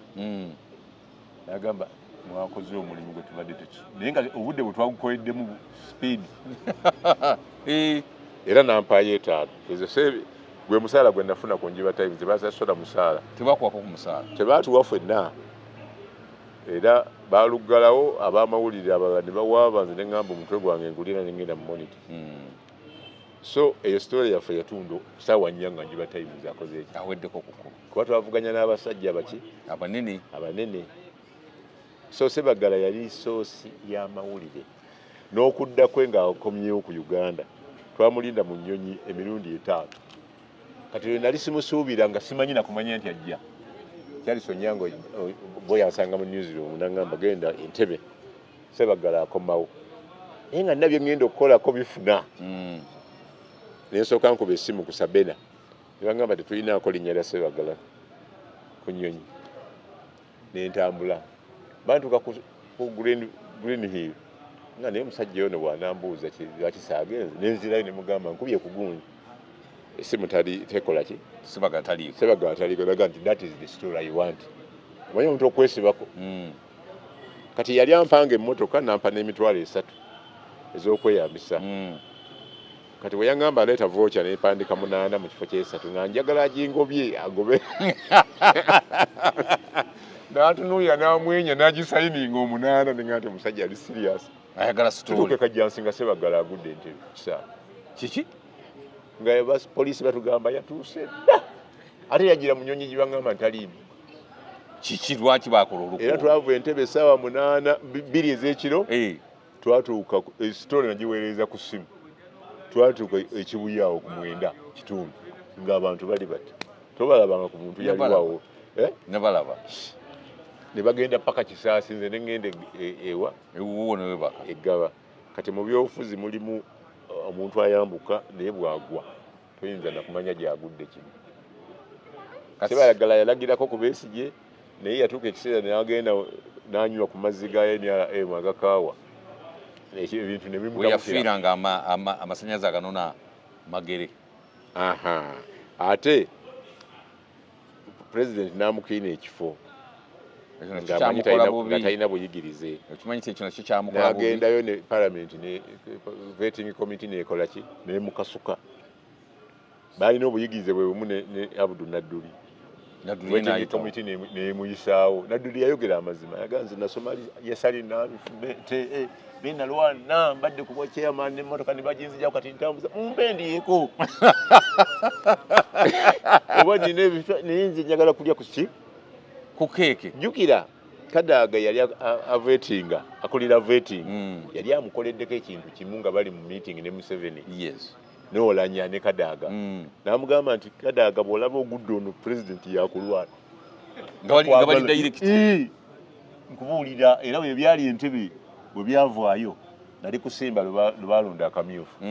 n'agamba mwakoze omulimu gwe tubadde tuki, naye nga obudde bwe twagukoleddemu speed. Era nampaayo 5 ezo gwe musaala gwe nafuna ku Njuba Times. Basasola musaala. Tebakuwako ku musaala? Tebaatuwa ffenna, era baluggalawo ab'amawulire abalala ne bawaaba, nze ne ŋŋamba omutwe gwange ngulira ne ngenda mu Monitor. So eyo story yaffe yatunda saawa 4 nga Njuba Times akoze eki? Aweddeko kukuba. Kuba twavuganya n'abasajja baki? Abanene. Abanene. So Sebagala yali source y'amawulire. N'okudda kwe ng'akomyewo ku Uganda, twamulinda mu nnyonyi emirundi 5. Kati lwe nali simusuubira, nga simanyi nakumanya nti ajja, Charles Onyango bwe yansanga mu newsroom n'aŋŋamba genda Entebbe, Sebagala akomawo, naye nga nabye ŋŋenda okukolako bifuna. Nensooka nkuba essimu ku Sabena, ne baŋŋamba tetulinaako linnya lya Sebagala ku nnyonyi. Nentambula bantuuka ku Green Hill, nga naye omusajja ono bw'anambuuza lwaki saagenze, nenzirayo ne mugamba nkubye ku gundi essimu tali tekola ki. Sebagala taliiko. Sebagala taliiko. Naga nti that is the story I want. Omanyi omuntu okwesibako. Kati yali ampanga emmotoka, nampa n'emitwalo 3 ez'okweyambisa. Kati bwe yaŋŋamba aleeta voucher, nepandika 8 mu kifo kyesatu, nga njagala agingobye agobe. N'atunuulira, n'amwenya, n'agisayininga 8, nenga nti omusajja ali serious. Ayagala Tutuuke story. Kajjansi nga Sebagala agudde Entebe kisaala. Kiki? Nga poliisi batugamba yatuuse dda, ate yagira mu nyonyi gye baŋŋamba ntaliimu. Kiki, lwaki bakola Era oluku? Twava Entebe essaawa 8, 2 ez'ekiro. Twatuuka story nagiweereza ku ssimu. Twatuuka Ekibuye awo ku 9 kitundu, ng'abantu bali bati, tobalabanga ku muntu yaliwawo. Eh? Nebalaba. Ne bagenda paka Kisaasi, nze ne ŋŋenda ewa Ewuwo newebaka. Eggaba. Kati mu byobufuzi mulimu omuntu ayambuka, naye bwagwa toyinza nakumanya gyagudde. Kino Sebalagala yalagirako ku Besigye, naye yatuuka ekiseera nagenda nanywa ku mazzi ga NRM agakaawa. Ekyo ebintu ne We bimutabukira. Yafiira nga amasanyalaze aganona Magere. Aha, ate president n'amukiina ekifo Ekyo nakyo ng'amanyi kyamukola nga bubi. talina buyigirize. Okimanyi ti ekyo nakyo kyamukola bubi. N'agendayo ne parliament ne vetting committee nekola ki, nemukasuka. Balina obuyigirize bwe bumu ne Abdu Nadduli. Nadduli Vetting n'ayitawo. committee nemuyisaawo. Nadduli yayogera amazima, yagaa nze nasoma yesali naye nalwana, mbadde ku bwa chairman, nemmotoka ne baginzijako, kati ntambuza, mumpe ndiyeko oba nina ebifo, naye nze njagala kulya ku ki? Ku keeke. Jjukira Kadaga yali avetinga, akulira vetting. Yali amukoleddeko ekintu kimu nga bali mu meeting ne Museveni neolanya ne Kadaga. N'amugamba nti, "Kadaga, bw'olaba ogudde ono, president yakulwana." Nga bali direct. Nkubuulira, era bwe byali Entebe bwe byavaayo, nali kusimba lwe balonda akamyufu.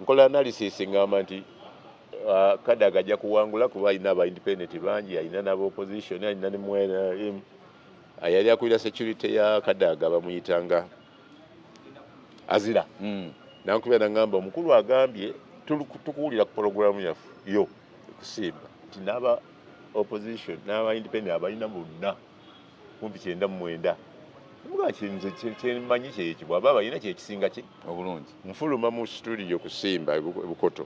Nkola analysis, ngamba nti Kadaga ajja kuwangula kuba alina aba independent bangi, alina n'aba opposition, alina ne MNRM. Yali akulira security ya Kadaga bamuyitanga Azira. Nankubira nangamba, omukulu agambye tukuwulira ku porogulamu yaffe yo kusimba nti n'aba opposition n'aba independent abalina bonna kumpi 99. Muga nze kyemmanyi kyekyo, bw'aba abalina kyekisinga ki Obulungi. Nfuluma mu studio kusimba e Bukoto,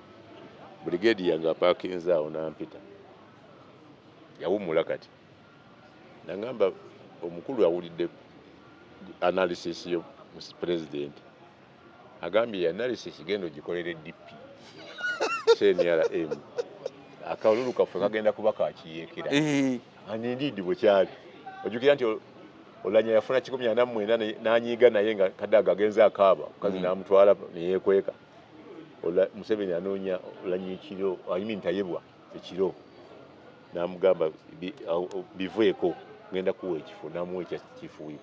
brigade yange apakinze awo, nampita, yawummula kati, nangamba omukulu awulidde analysis yo, president agambye analysis genda ogikolere DP, CNRM, akalulu kaffe kagenda kuba kakiyeekera. And indeed bwe kyali. Ojjukira nti Olanya yafuna 149 n'anyiiga, naye nga Kadaga agenze akaaba mukazi. N'amutwala neyeekweka. Museveni anoonya Olanya ekiro, I mean Tayebwa ekiro, n'amugamba biveeko, ngenda kuwa ekifo, n'amuwa ekya kifuuyi.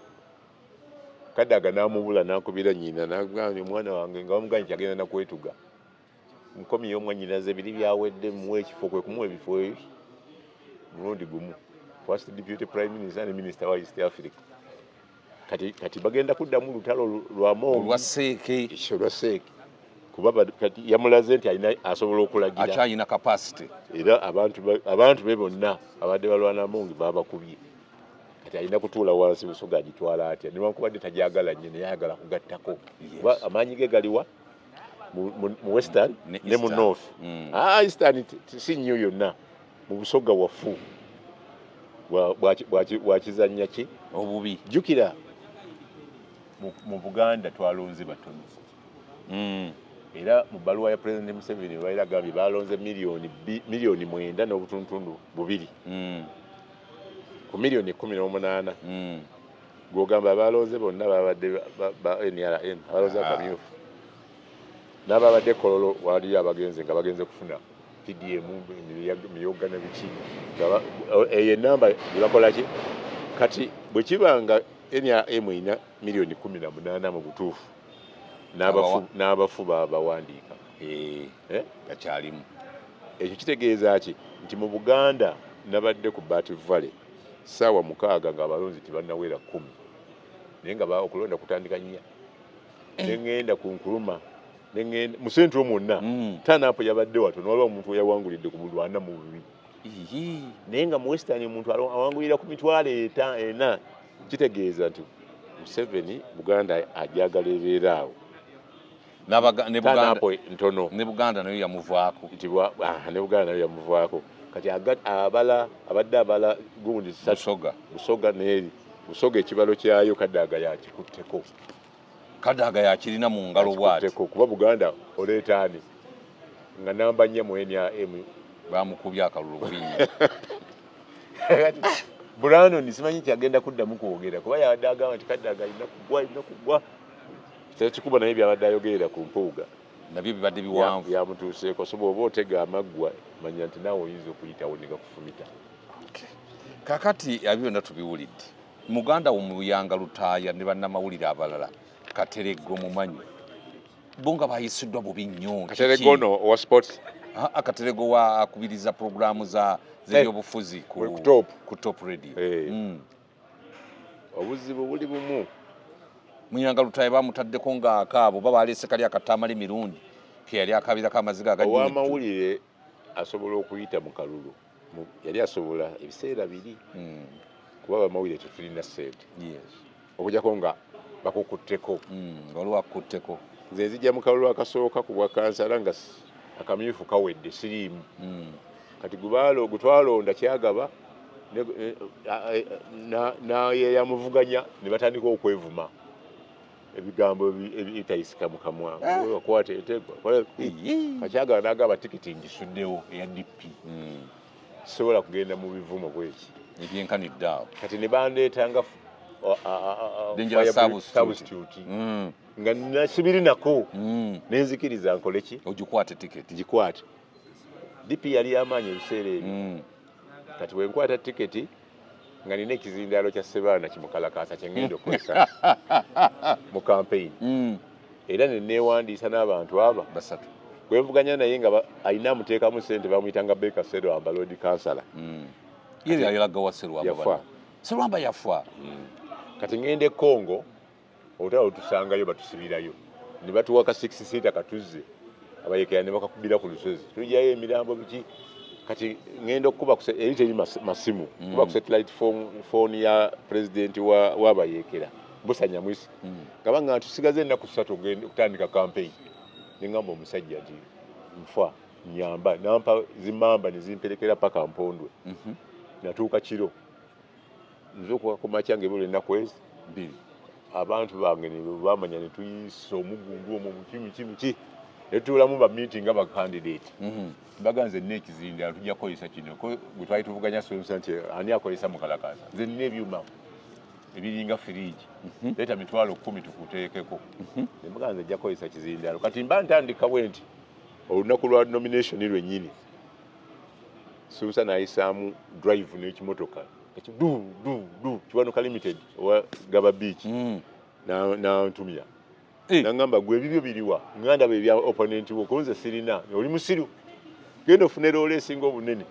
Kadaga n'amubula, n'akubira nnyina, n'agamba omwana wange, nga bamugambye nti agenda nakwetuga, nkomyeyo mwannyinaze, biri byawedde, muwe ekifo. Kwe kumuwa ebifo ebyo mulundi gumu, first deputy prime minister ne minister wa East Africa. Kati bagenda kuddamu lutalo lwa Mongi. Olwa Seeke. Olwa Seeke, kuba kati yamulaze nti alina, asobola okulagira. Akyalina capacity. Era abantu be bonna abadde balwana Mongi babakubye. Kati alina kutuula wansi, Busoga agitwala atya, newankubadde tajagala nnyo, naye ayagala kugattako. Kuba amaanyi ge galiwa mu western Ne ne mu Eastern. north. Ah, eastern si nnyo yonna, mu Busoga wafu. Bwakizannya ki? Obubi. Jjukira mu Buganda twalonze batono. Era mu bbaluwa ya President Museveni baira agambye balonze miliyoni 9.2 ku miliyoni 18. Gwogamba abalonze bonna babadde ba NRM, abalonze akamyufu n'ababadde Kololo, waliyo abagenze nga bagenze kufuna PDM, Miyoga ne biki. Nga eyo enamba gye bakola ki. Kati bwe kiba nga NRM erina miliyoni 18 mu butuufu, n'abafu babawandiika. Eh, Eh? Gakyalimu. Ekyo kitegeeza ki? Nti mu Buganda nabadde ku Bat Valley ssaawa 6 ng'abalonzi tebannawera 10, naye nga okulonda kutandika 4. Neŋŋenda ku Nkuluma, neŋŋenda mu central mwonna. Turn-up yabadde watono, waliwo omuntu eyawangulidde ku buli 42. Ihi. Naye nga mu western omuntu awangulira ku mitwalo 4. Kitegeeza nti Museveni Buganda ajagala ebeera awo. Ne Buganda ntono. Ne Buganda nayo yamuvaako. Nti ne Buganda nayo yamuvaako. Kati abala abadde abala gundi Busoga. Busoga n'eri. Busoga ekibalo kyayo Kadaga yakikutteko. Kadaga yakirina mu ngalo bw'ati. Kuba Buganda oleeta ani nga namba 4 mu NRM bamukubye akalulu bingi. Brandon simanyi kyagenda kuddamu kwogera kuba yabadde agamba nti Kadaga alina kugwa, alina kugwa. Tekikuba naye byabadde ayogerera ku Mpuuga. Nabyo bibadde biwanvu. Yamutuuseeko. So bw'oba otega amaggwa manya nti naawe oyinza okuyitawo ne gakufumita. Kaakati ebyo byonna tubiwulidde. Muganda wo Muyanga Lutaaya ne bannamawulire abalala Kateregga omumanyi bo nga bayisiddwa bubi nnyo. Kateregga ono owa sports? Kateregga wa akubiriza pulogulaamu z'ebyobufuzi ku Top Radio. Obuzibu buli bumu. Muyanga Lutaaya bamutaddeko ng'akaabo baba aleese kali akatamala emirundi ke yali akaabirako amaziga agajjudde. Ow'amawulire asobola okuyita mu kalulu. Yali asobola ebiseera biri. Kuba abamawulire tetulina ssente. Okuggyako nga bakukutteko. Waliwo akukutteko. Nze nzijja mu kalulu akasooka ku bwa kansala nga akamyufu kawedde siriimu. Kati gutwalonda kyagaba yamuvuganya ne batandika okwevuma ebigambo ebitayisika mu kamwa. Wakwata entegwa. Kakyagaba n'agamba tikiti ngisuddewo eya DP. Sobola kugenda mu bivumo bweki. Ebyenkanidde awo. Kati ne bandeetanga substitute. Nga nasibirinako. Nenzikiriza nkole ki? Ogikwate tiketi. Ngikwate. DP yali y'amaanyi ebiseera ebyo. Kati bwe nkwata tiketi nga nina ekizindaalo kya Ssebaana kimukalakaasa kye ngenda okukozesa mu campaign. Era ne neewandiisa n'abantu aba basatu. Gwe nvuganya naye nga alina amuteekamu ssente bamuyitanga Baker Sserwamba Lord Kansala. Ye yali alaga wa Sserwamba. Yafa. Sserwamba yafa. Kati ngenda e Congo olutalo tusangayo batusibirayo. Ne batuwa ka 6 seater katuzze. Abayekera ne bakakubira ku lusozi. Tujjayo emirambo biki. Kati ngenda okukuba eri teri masimu. Kuba ku satellite phone ya president w'abayekera. Musa Nyamwisi. Nga bangamba tusigaze ennaku 3 okutandika campaign. Ne ngamba omusajja nti nfa nyamba nampa zimamba ne zimperekera paka Mpondwe. Natuuka kiro. Nze ku makya ng'ebula ennaku ezi 2. Abantu bange ne bamanya ne tuyisa omugundu omwo muki muki. Ne tutuulamu ba meeting nga ba candidate. Baganze nina ekizindaalo tujja kukozesa kino. Ko gwe twali tuvuganya Sonsa nti ani akozesa mukalakaasa. Nze nina ebyuma ebiringa fridge. Leeta 10,000 tukuteekeko. Ne mbaga nze nja kukozesa kizindaalo. Kati mba ntandika bwe nti olunaku lwa nomination lwennyini. Sonsa n'ayisaamu drive n'ekimotoka. Du du du Kiwanuka Limited owa Gaba Beach. N'antumya. Nangamba gwe ebibyo biriwa. Nganda bye bya opponent wo kunze sirina. Oli musiru. Genda ofune loole esinga obunene.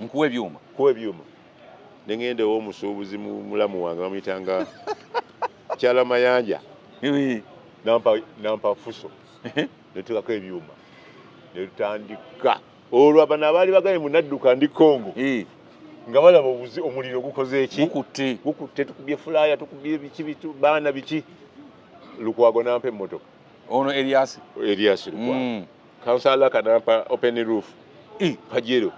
Nkuwe ebyuma. Nkuwe ebyuma. Ne ngenda ew'omusuubuzi mulamu wange bamuyitanga Kyala Mayanja. Nampa fuso. Ne tuteekako ebyuma. Ne tutandika. Olwo bano abaali bagambye munadduka ndi Congo. Nga balaba omuliro gukoze eki? Gukutte. Gukutte, tukubye fulaaya, tukubye biki bitu, baana biki. Lukwago n'ampa emmotoka. Ono Elias? Elias Lukwago. Kansala kanampa open roof. Pajero.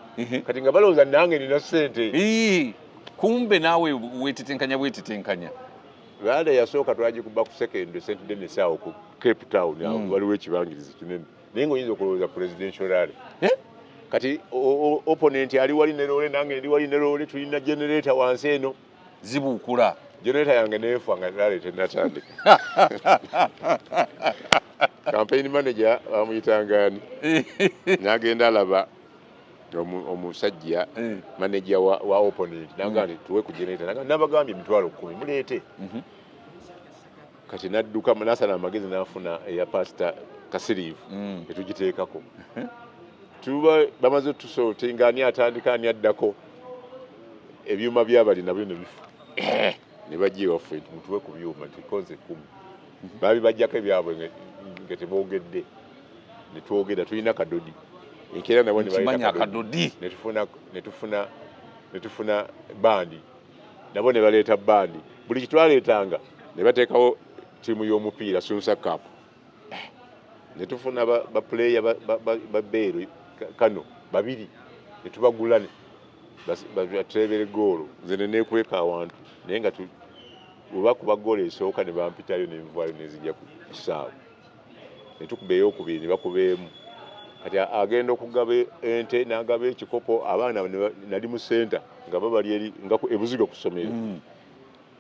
Kati nga balowooza nange nina ssente. Kumbe naawe weetetenkanya bwetetenkanya. Rwanda yasooka twagikuba ku second St Denis awo ku Cape Town awo waliwo ekibangirizi kinene. Naye ng'oyinza okulowooza presidential rally. Kati opponent ali wali ne loole nange ndi wali ne loole tulina generator wansi eno. Zibuukula. Generator yange neefa nga rally tennatandika. Campaign manager bamuyitanga ani? N'agenda alaba omusajja manager wa opponent n'agamba nti tuwe ku generator. N'agamba nabagambye 10,000 muleete. Kati n'adduka n'asala amagezi n'afuna eya Pastor Kasiriivu ne tugiteekako. Tuba bamaze otusortinga ani atandika ani addako. Ebyuma byabali nabyo ne bifa. Ne bajja ewaffe nti mutuwe ku byuma nti koze 10. Baali bajjako ebyabwe nga teboogedde. Ne twogera tulina kadodi. Enkeera nabo ne baleeta kadodi. Ne tufuna bandi. Nabo ne baleeta bandi. Buli kitwaleetanga Ne bateekawo ttiimu y'omupiira, Sunsa Cup, ne tufuna ba player ba beeru kano babiri, ne tubagula ne batrebere goolo. Nze ne neekweka awantu, naye nga bwe bakuba goolo esooka ne bampitayo, nenvaayo nenzija ku kisaawe, ne tukuba eyokubiri, ne bakuba emu. Kati agenda okugaba ente n'agaba ekikopo, abaana nali mu center nga babali eri nga ebuzigo ku ssomero.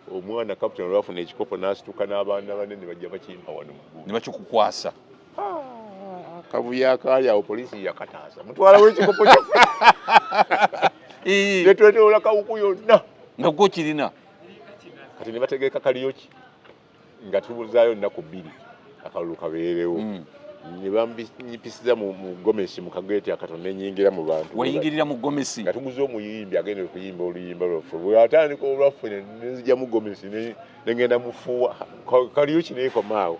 Omwana captain olwafuna ekikopo n'asituka n'abaana banene bajja bakimpa wano mu Ne bakikukwasa. Kavuyo akaali awo, poliisi yakataasa, mutwalawo ekikopo kyaffe. Netwetoola Kawuku yonna. Nga gwo kirina. Kati ne bategeka karaoke nga tubuzaayo nnaku 2 akalulu kabeerewo. Ne bambipisiza mu gomesi, mu kageeti akatono, nenyingira mu bantu. Wayingirira mu gomesi? Nga tuguze omuyimbi agenda okuyimba oluyimba lwaffe. Bwe atandika olwaffe, nenzija mu gomesi, nengenda mufuuwa karaoke, neekomaawo.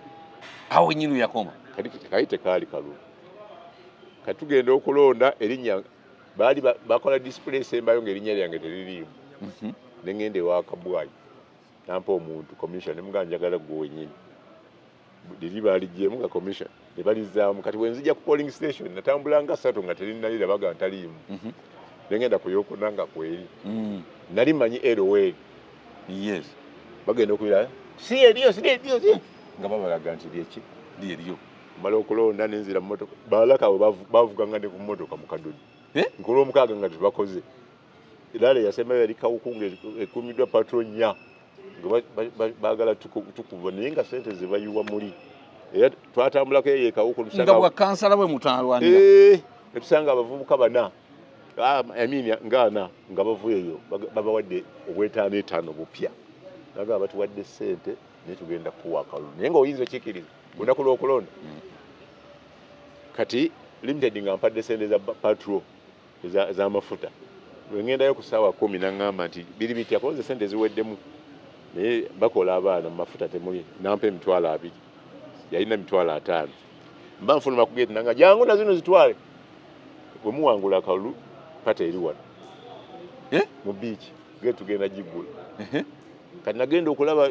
Awo nyini yakoma. Kali kali tekaali kalulu. Kati tugenda okulonda, erinnya baali bakola display esembayo ng'erinnya lyange teririimu. Nengenda ewa Kabwayi, nampa omuntu commission, nemugaa njagala gwe wenyini. Liri baaligyemu nga commission ne balizaamu. Kati bwe nzija ku polling station, natambula nga ssatu nga terinalira, baga ntaliimu. Nengenda ku yokuna nga kweri. Nali manyi LOL. Bagenda okubira si eriyo, si eriyo, si nga babalaga nti lyeki. Lyeryo. Mala okulonda nenzira mu motoka. Balaka abo bavuganga ne ku motoka mu kadodi. Eh? Nkolwomukaaga nga tebakoze era yasembayo yali Kawuku nga ekuumiddwa patrol nnya, nga baagala tukuba, naye nga sente zebayiwa muli. Era twatambulako eyo e Kawuku. Nga bwa kansala bwe mutalwanira. Eh, netusanga abavubuka bana, I mean, nga ana nga bavuyeyo, babawadde obwetaano etaano bupya, naga batuwadde sente naye tugenda kuwa akalulu. Naye nga oyinza okikkiriza lunaku lw'okulonda? Kati Limited nga mpadde sente za patrol ez'amafuta. Lwengendayo ku ssaawa 10, naŋŋamba nti biri bitya, koze sente ziweddemu, naye bakola abaana mu mafuta temuli. Nampa 20,000, yalina 50,000. Mba nfuluma ku gate, nanga jangu na zino zitwale, bwe muwangula akalulu party eri wano. Eh? Mu beach gate tugenda giggula. Kati nagenda okulaba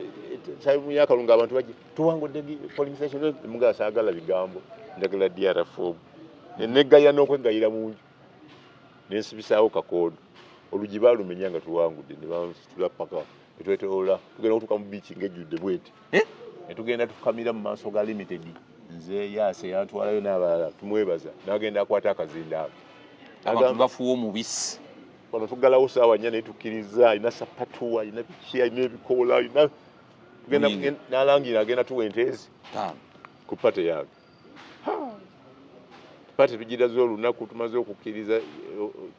time y'akalulu nga abantu bajja, tuwangudde polling station. Mugaa saagala bigambo, njagala DR form. Negayira n'okwegayira mu nju, nensibisaawo kakondo, olugi baalumenya nga tuwangudde, ne bansitula paka netwetoola, tugenda okutuuka mu beach ng'ejjudde bweti. Eh? Ne tugenda tufukamira mu maaso ga Limited. Nze yaase yantwalayo n'abalala, tumwebaza, n'agenda akwata akazindaalo. Abantu bafuwa omubisi. Wano tuggalawo saawa 4, naye tukkiriza alina sapatu, alina biki, alina ebikoola, alina tugenda. Muyingi. N'alangira agenda tuwa ente ezi Taano. ku party yange. Party tugiraze olunaku tumaze okukkiriza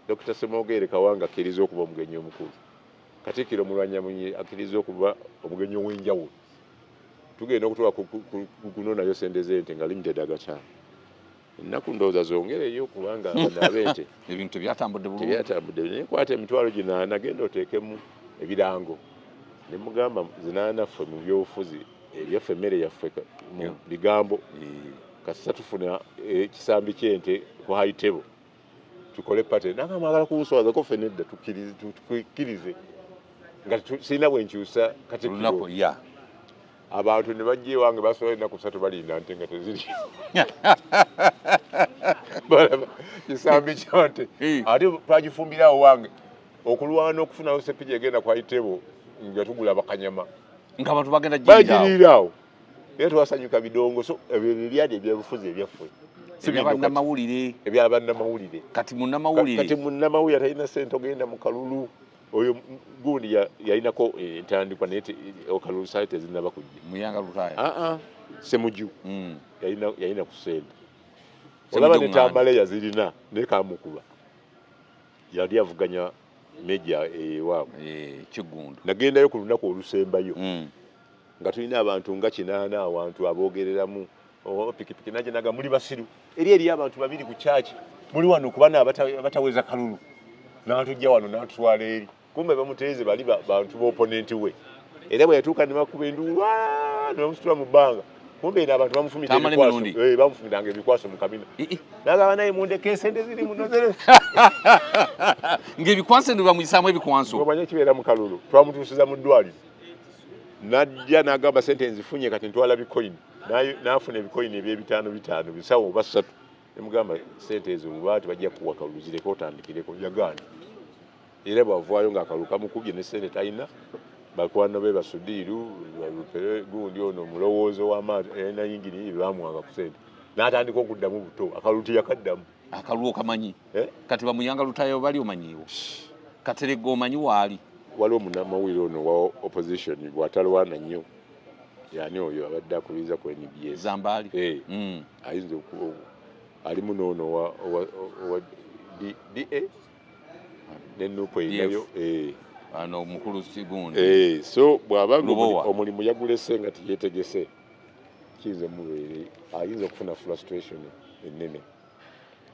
Dr. Semogere Kawanga akkiriza okuba omugenyi omukulu, Katikkiro Mulwanyamunyi akkiriza okuba omugenyi ow'enjawulo. Tugenda okutuwa kunonayo sente z'ente nga Limited agataano. Ennaku ndowooza zongereyo kubanga bano ab'ente Ebintu tebyatambudde bulungi. Tebyatambudde. Naye kwata 8,000, genda oteekemu ebirango. Ne mugamba zinaana, ffe mu byobufuzi ebyaffe emmere yaffe mu bigambo. Kasita tufuna ekisambi ky'ente ku high table tukole party. Nanga mwagala kunswazako, ffe nedda, tukkirize nga sirina bwe nkyusa katikkiro. Olunaku ya Abantu ne bajja ewange, basobola ennaku 3 balinda nte nga teziri, balaba kisambi kyante. Ate twagifumbirawo wange, okulwana okufunayo sepiki egenda ku high table nga tugula bakanyama. Nga abantu bagenda giriiraawo. Bagiriiraawo, era twasanyuka bidongo. So ebyo byebyali ebyobufuzi ebyaffe. Si bino kati. Ebyabannamawulire. Ebyabannamawulire. Kati munnamawulire. Kati munnamawulire atalina sente ogenda mu kalulu, oyo gundi yalinako entandikwa, naye akalulu saali tezinaba kujja. Muyanga Lutaaya. Aa, Semuju. Yalina ku sente. Olaba ne Ŋŋanda. Tamale yazirina naye kamukuba, yali avuganya meja ewaabwe. Eh, Kiggundu. Nagendayo ku lunaku olusembayo nga tulina abantu nga 80 awantu aboogereramu owa pikipiki najja naga muli basiru, eri abantu babiri ku kyaki muli wano kubana abataweza kalulu. N'atujja wano n'atutwala eri, kumbe bamuteeze bali bantu b'opponent we. Era bwe yatuuka ne bakuba enduulu, "Aah!" ne bamusitula mu bbanga, kumbe eno abantu bamufumita Tamale ebikwaso. Mirundi. Eh, bamufumitanga ebikwaso mu kabina. Eh, eh. Nagamba naye mundeke, esente ziri muno zere. Ng'ebikwanso eno bamuyisaamu ebikwanso. Ng'omanya kibeera mu kalulu, twamutuusiza mu ddwaliro. Najja n'agamba, "Sente nzifunye, kati ntwala bikoyini." N'afuna ebikoyini ebyebitaano bitaano bisawo oba ssatu. Nemugamba, "Sente ezo buba tebajja kuwa kalulu, zireke otandikireko." Yagaana. Era bwavaayo ng'akalulu kamukubye ne sente talina. Bakwano be basudiiru balupere gundi ono omulowoozo w'amaato erina yingini bamwanga ku sente, n'atandika okuddamu buto. Akalulu teyakaddamu. Akalulu okamanyi? Eh? Kati bamuyanga Lutayo bali omanyiiwo? Kateregga omanyi waali? Waliwo munamawulire ono wa opposition bw'atalwana nnyo, yani oyo abadde akubiriza ku NBS. Zambaali. Eh. Ayinza alimu noono owa DA ne NUP erinayo, eh. Ano omukulu kigundi. Eh, so bw'aba nga Lubowa. omulimu yagulese nga tiyetegese, kiyinza omubeere ayinza okufuna frustration ennene.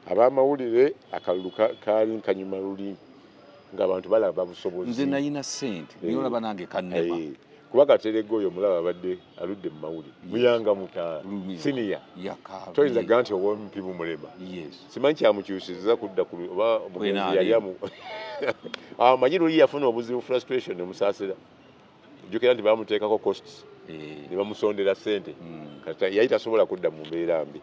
Abamawulire, akalulu kaali kanyuma luli ng'abantu balaba busobozi. Nze nayina sente naye olaba nange kannema. Eh, kuba Katerega oyo omulaba abadde aludde mu mawulire, muyanga muta siniya. Yakaabye. Toyinza ga nti ow'omp bumulema. Simanyi kyamukyusiza kudda ku oba omugenzi. Kwenaali. Yali amu amanyi luli yafuna obuzibu, frustration omusaasira. Jjukira nti bamuteekako costs ne bamusondera sente. Kati yali tasobola kudda mu mbeera mbi.